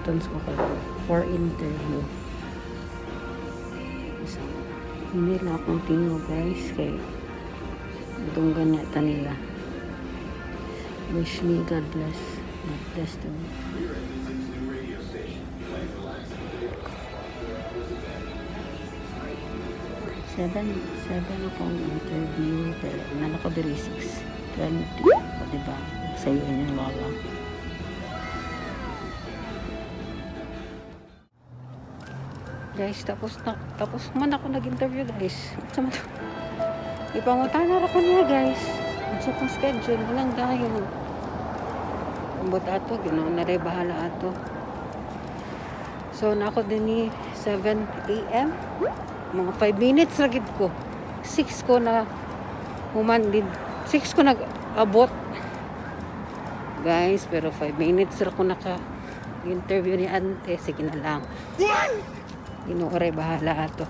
Robinsons ko karon for interview. So, hindi lang akong tingog, guys, kay dunggan niya ta nila. Wish me God bless. God bless to me. 7 akong interview pero nana ko diri 6:20 o, diba? Sa iyo inyong lola. Guys, tapos na, tapos man ako nag-interview, guys. Sa man ipangutana ra ko niya, guys. Sa kong schedule, walang dayon. Ambot ato, Ginoo na rin bahala ato. So, na ako din ni 7 a.m. Mga 5 minutes ra gid ko. 6 ko na human din. 6 ko nag-abot. Guys, pero 5 minutes ra ko naka interview ni ante. Sige na lang. Ginoo ray bahala ato.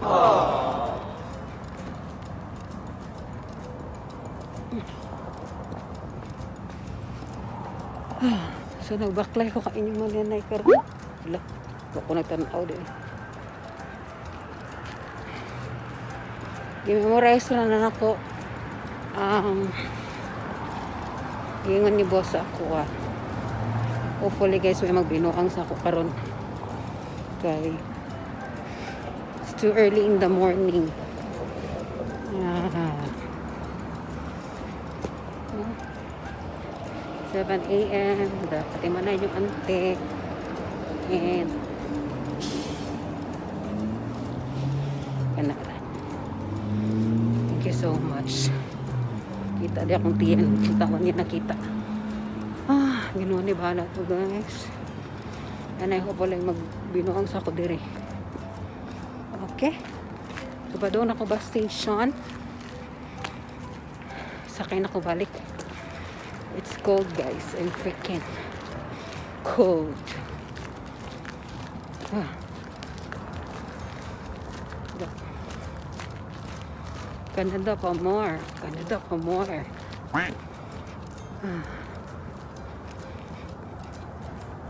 So nagbaklay ko ka inyong mga nanay karon. Wala, wa ko nagtan-aw din. Gi-memorize na na nako ang giingon ni boss sa ako ah. Hopefully, guys, may magbinuang sa ako karon. Kay it's too early in the morning. Ah. 7 a.m. Dapat man na yung ante. And kana. Thank you so much. Kita di akong tiyan. Kita ko niya nakita. Ah, Ginoo ni bahala to, guys. And I hope wala magbinuang sa ako dire. Okay. So, pa doon ako bus station. Sakay na ko balik. It's cold, guys. I'm freaking cold. Ah. Canada pa more. Canada pa more. Ah.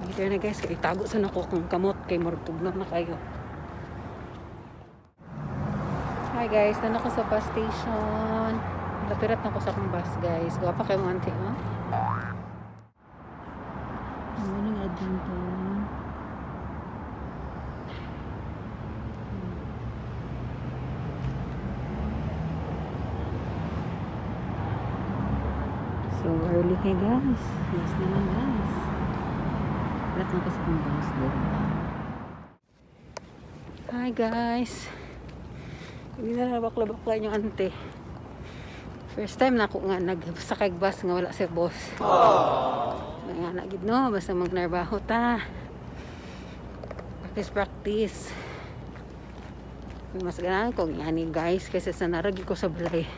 Later na, guys, kay itago sa nako kung kamot kay murtugnaw na kayo. Hi guys, nana ko sa bus station. Lapirat na ko sa akong bus, guys. Gwapa kayo mga auntie, oh. Good morning, Edmonton. So early kay guys. Yes na lang, guys. Lapirat na ko sa akong bus doon. Hi guys. Hindi na bakla-bakla yung ante. First time na ako nga nagsakay bus nga wala si boss. Nga na gid no, basta magnarbaho ta. Practice, practice. Mas ganahan ko ngani, guys, kasi sa naragi ko sa balay.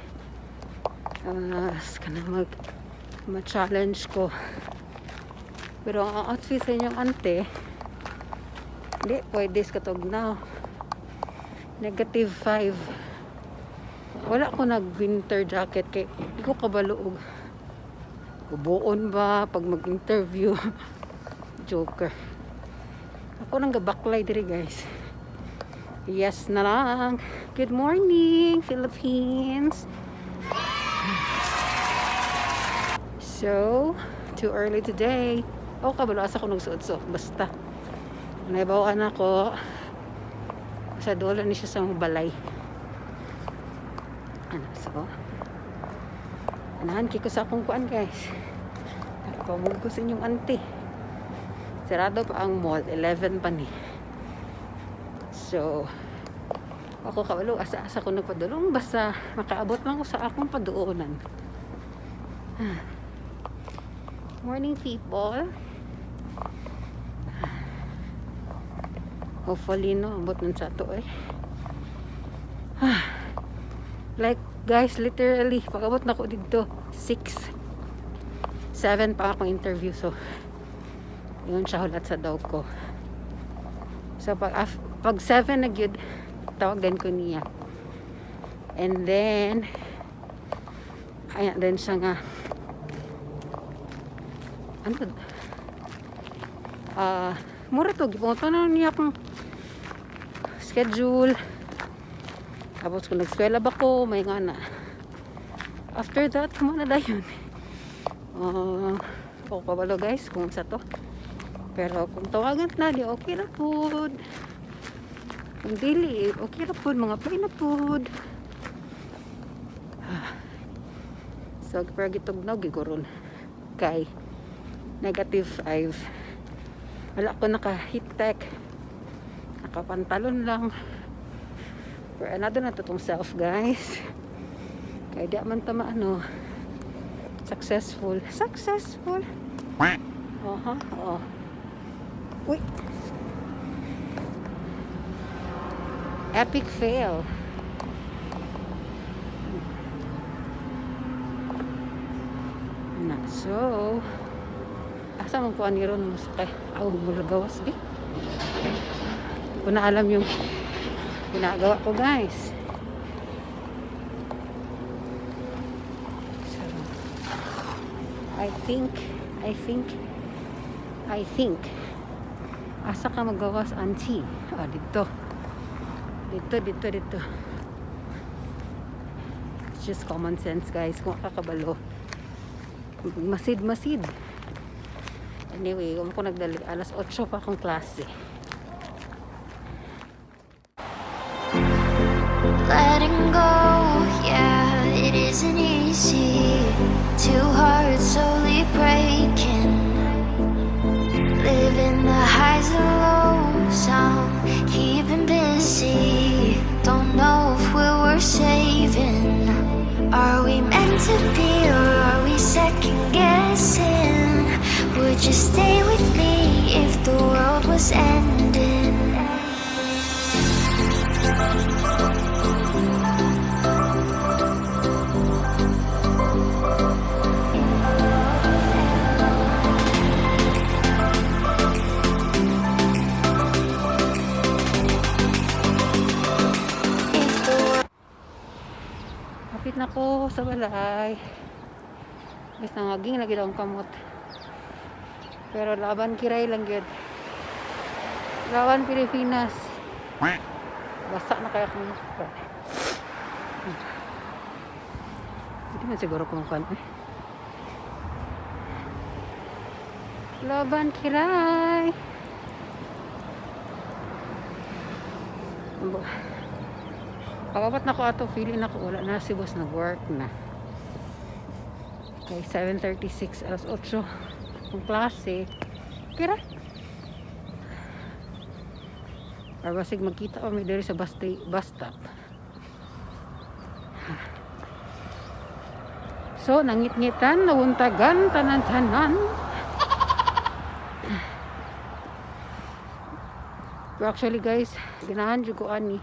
Mas kana mag ma-challenge ko. Pero ang outfit sa inyong ante, hindi pwede sa katog now. -5. Wala ko nag winter jacket kay di ko kabalo og ubuon ba pag mag-interview. Joker. Ako nang gabaklay diri, guys. Yes na lang. Good morning, Philippines. So, too early today. Oh, kabalo asa ko nagsuot-suot. Basta. Naibawaan ako. Sa dulo ni siya sa balay. Ano, so? Anahan kiko sa akong kuan, guys. Pamug ko sa inyong ante. Sarado pa ang mall. 11 pa ni. So, ako kabalo asa-asa ko nagpadulong basta makaabot man ko sa akong paduonan. Morning, people. Hopefully no, abot nun sa ato eh. Like guys, literally pag-abot na ko dito 6 7 pa akong interview, so yun siya, hulat sa daw ko. So pag 7 na gyud, tawag din ko niya. And then ayan din siya nga ano. Ah, Mura to, gipangutana niya akong schedule. Tapos kung nag-eskwela ba ko, may nga na. After that, mo na dayon. Ako kabalo, guys, kung sa to. Pero kung tawagan na, di okay na pud. Kung dili, okay na pud, mga apply na pud. Ah. So, pero gitugnaw, giguron. Kay, -5. Wala ko naka heat tech. Nakapantalon lang. Pero another na to tong self, guys. Kaya di man tama ano, successful. Successful. Aha, oo. Uy. Epic fail. Na, so, asa man ko ani ron mo sakay? Aw, mulagawas bi. Hindi ko na alam yung ginagawa ko, guys. So, I think, I think, I think, asa ka magawas, auntie? Ah, dito. Dito, dito, dito. It's just common sense, guys. Kung kakabalo. Masid, masid. Anyway, kung ako nagdali, alas 8 pa akong klase. Letting go, yeah, it isn't easy. Two hearts slowly breaking. Living the highs and lows, I'm keeping busy. Don't know if we're worth saving. Are we meant to be, or are we second guessing? Would you stay with me if the world was ending? If the world Hapit na ko sa balay. Guys, nangaging lagi daw ang kamot. Pero laban kiray lang gyud. Laban Pilipinas. Basa na kaya kung hindi man siguro kung kan eh. Laban kiray. Pag-abot na ko ato, feeling na ko wala na si boss, nag-work na. Okay, 7:36, alas 8 ang klase. Kira? Or basig magkita o may diri sa bus stop. So, nangit-ngitan, nawuntagan, tanan-tanan. Pero actually, guys, ganahan jud ko ani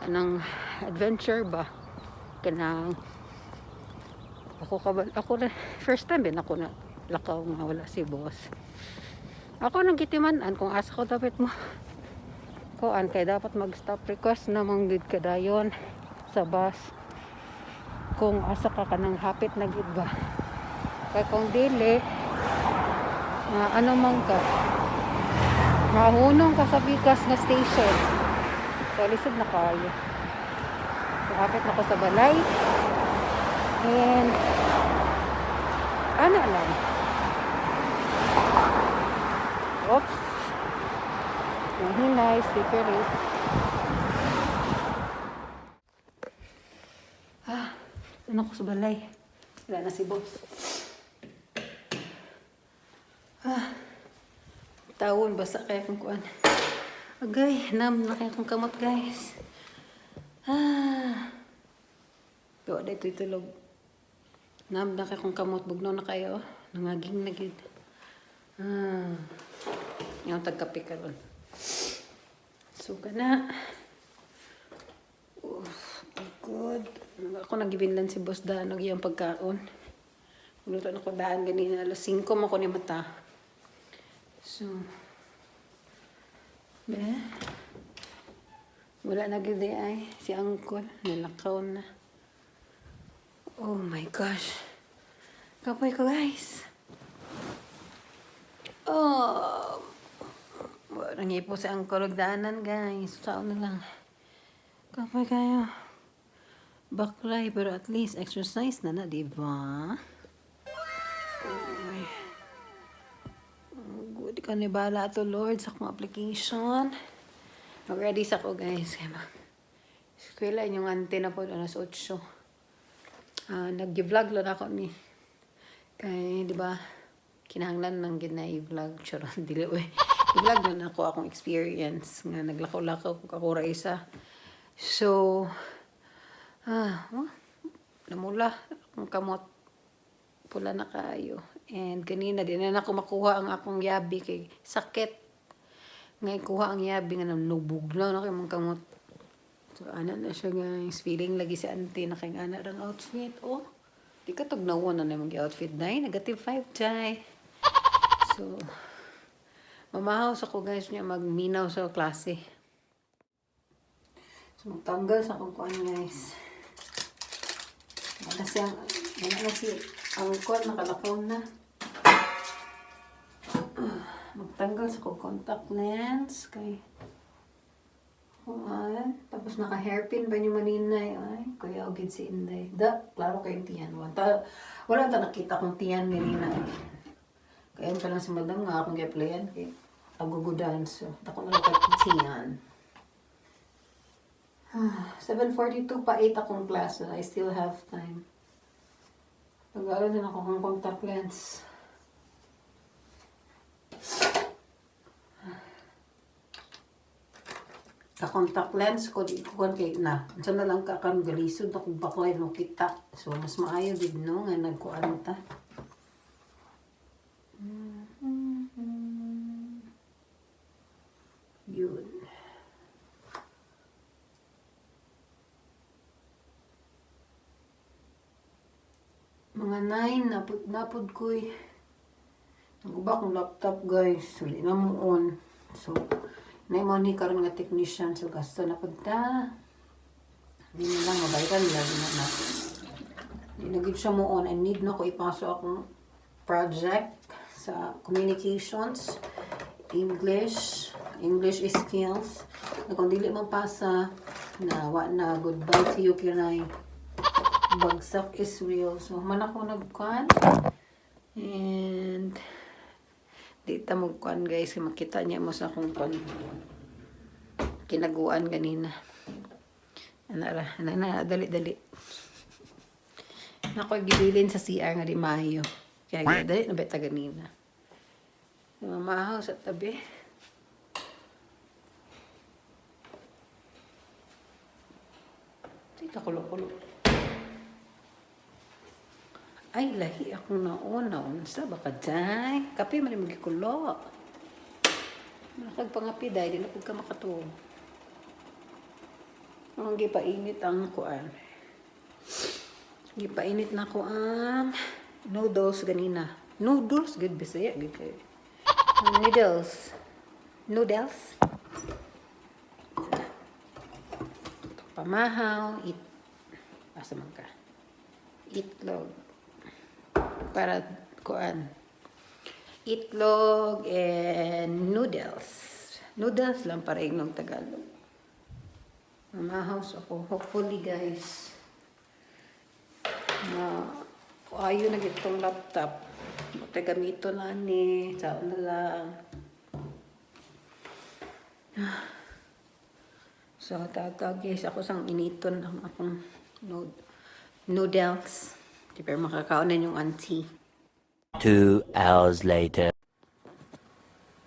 anang adventure ba, kanang ako ka ba, ako na first time din ako na lakaw nga wala si boss. Ako nang gitiman-an kung asa ko dapat mo kuan, kay dapat mag stop request na mang gid kadayon sa bus kung asa ka kanang hapit na gid ba, kay kung dili na ano man ka, mahunong ka sa bikas nga station. So lisod na kayo. So hapit na ko sa balay and ano lang. Oops, mahinay, slippery. Ah, ano ko sa balay, wala na si boss. Ah, tawon, basa kaya kung kuan. Agay, numb na kaya kong kamot, guys. Ah, gawa na ito itulog. Numb na kaya kong kamot, bugnaw na kayo. Nangaging na gid. Ah, yung tagkape karon. So kana. Oof, oh good. Ako nagibinlan si boss daan og iyang pagkaon. Luto na ko daan ganina, alas 5 mo ko ni mata. So, be, wala na gid ay si uncle, nilakaw na. Oh my gosh. Kapoy ko, guys. Oh, nangipo sa angkol og daanan, guys. Sao na lang. Kapoy kayo. Baklay, pero at least exercise na na, di ba? Uy. Oh, good ka ni bala to Lord sa akong application. Mag-ready sa ko, guys. Kaya mag eskwela inyong ante na po, alas 8. Ah, nag-vlog lang ako ni. Kay, di ba, kinahanglan man gid na i-vlog. Charot, dili uy. I-vlog man ako akong experience nga naglakaw-lakaw ko ako ra isa. So, oh, namula akong kamot. Pula na kayo. And kanina, di na nako makuha ang akong yabi kay sakit. Nga ikuha ang yabi nga nubog na na kay mong kamot. So, ana na siya, guys. Feeling lagi si auntie na kay ana rang outfit. Oh, di ka tugnawan na namang outfit, day. Negative 5, day. So, mamahaw sa ko, guys, niya magminaw sa klase. So, magtanggal sa akong kuan, guys. Wala na si angkol, nakalakaw na. Magtanggal sa akong contact lens. Kay, kuan. Tapos naka-hairpin ba niyo maninay? Ay, kuya, og si Inday. Da, klaro kayong tiyan. Wala ta nakita kong tiyan ni Nina. Kaya pa lang si madam nga akong gi-applyan kay agugudan. So, dako na lang kay tiyan. 7:42 pa 8 akong class. So I still have time. Pag-aaral din ako kong contact lens. Sa contact lens ko, di ko kan kay na. Unsa na lang ka karon galisod ako baklay no kita. So mas maayo gid no nga nagkuan ta. Yun. Mga 9 napud napud ko'y naguba akong laptop, guys. Wala na mo on. So, na mo ni karon nga technician, so gasto na pud ta. Di na lang mabayaran lagi na na. Di na gid siya mo on and need na ko ipaso akong project sa communications, English, English skills. Na kung dili man pasa, na wa na, goodbye to you kinay. Bagsak is real. So, man ako nagkuan. And, di ta mo kuan, guys, kay makita niya mo sa akong kuan. Kinaguan ganina. Ana ra, ana na, dali dali. Nako gibilin sa CR nga di maayo. Kaya dali na beta ganina. Mamahaw sa tabi. Tita, kulo-kulo. Ay, lahi akong nauna. Unsa ba ka, day? Kape man mo gikulo. Nakagpangapi, day. Di na pud ka makatuo. Ang gipainit ang kuan. Gipainit na ko ang noodles ganina. Noodles, good Bisaya, good kayo. Noodles. Noodles. Ito, pamahaw. Eat. Asa man ka? Itlog. Para kuan. Itlog and noodles. Noodles lang para ignong Tagalog. Mamahaws ako. Hopefully, guys, na ayo na gitong laptop. Buti gamito na ni. Sao na lang. So, tatawag, guys, ako sang initon ang akong noodles. Di pero makakaonan yung auntie. 2 hours later.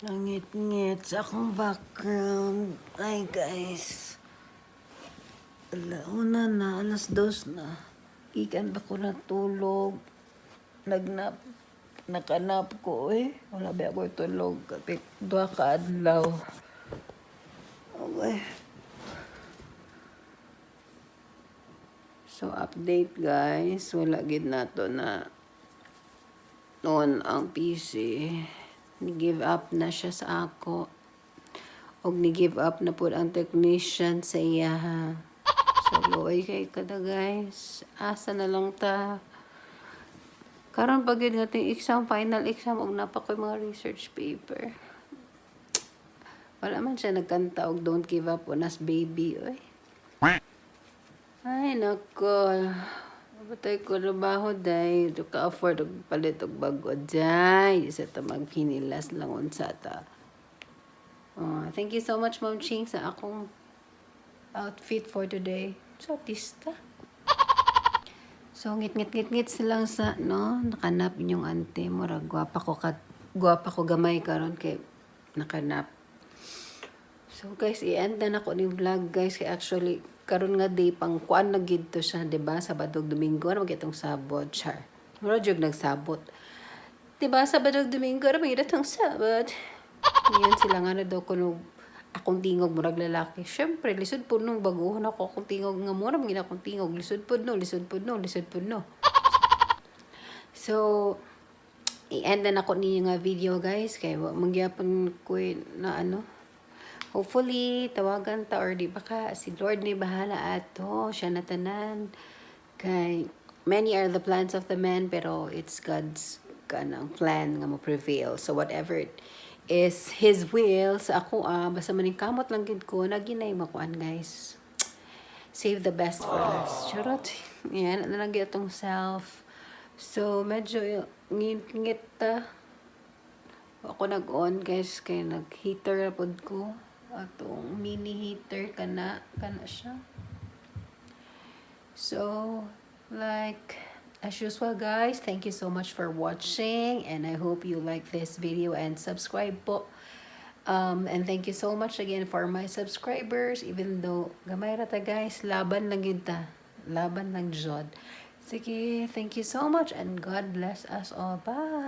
Nangit-ngit sa akong background. Ay, guys. Alauna na, 2:00 na. Gikan ba ko natulog? Nagnap. Nakanap ko eh. Wala ba ako tulog? Kapit 2 ka adlaw. Okay. So, update, guys. Wala gid nato na on ang PC. Ni-give up na siya sa ako. Og ni-give up na po ang technician sa iya ha. So, luoy kay kada, guys. Asa na lang ta. Karon pa gyud nga ting exam, final exam, ug naa pa koy mga research paper. Wala man siya nagkanta og "Don't Give Up on Us, Baby," oy. Ay, nako. Patay ko trabaho, day. Di ka afford og palit og bago, day. Sa ta magpinilas lang unsa ta. Oh, thank you so much, Ma'am Ching, sa akong outfit for today. So, artista. So, ngit ngit ngit ngit silang sa, no? Nakanap inyong ante. Murag, gwapa ko gamay karon kay nakanap. So guys, i-end na nako ning vlog, guys, kay actually karon nga day pang kuan na gid to siya, 'di ba? Sabado ug Domingo ano itong sabot, char. Mura jud nagsabot. 'Di ba? Sabado ug Domingo ano man itong sabot. Ngayon sila nga na daw kuno akong tingog murag lalaki. Syempre, lisod pud nung baguhon ako akong tingog nga mura man gid akong tingog. Lisod pud no, lisod pud no, lisod pud no. So, i-end na nako ninyo nga video, guys, kay wa man gyapon ko na ano. Hopefully tawagan ta or di baka si Lord ni bahala ato, siya na tanan, kay many are the plans of the man, pero it's God's kanang plan nga mo prevail. So whatever it is His will sa ako, ah, basta maning kamot lang gid ko na ginay makuan, guys. Save the best for last, charot. Yan ano lang gyud atong self. So medyo ngit-ngit ta ako nag-on, guys, kay nag-heater na pod ko, atong mini heater, kana kana siya. So, like as usual, guys, thank you so much for watching and I hope you like this video and subscribe po. And thank you so much again for my subscribers. Even though gamay ra ta, guys, laban lang gyud ta. Laban lang jud. Sige, thank you so much and God bless us all. Bye.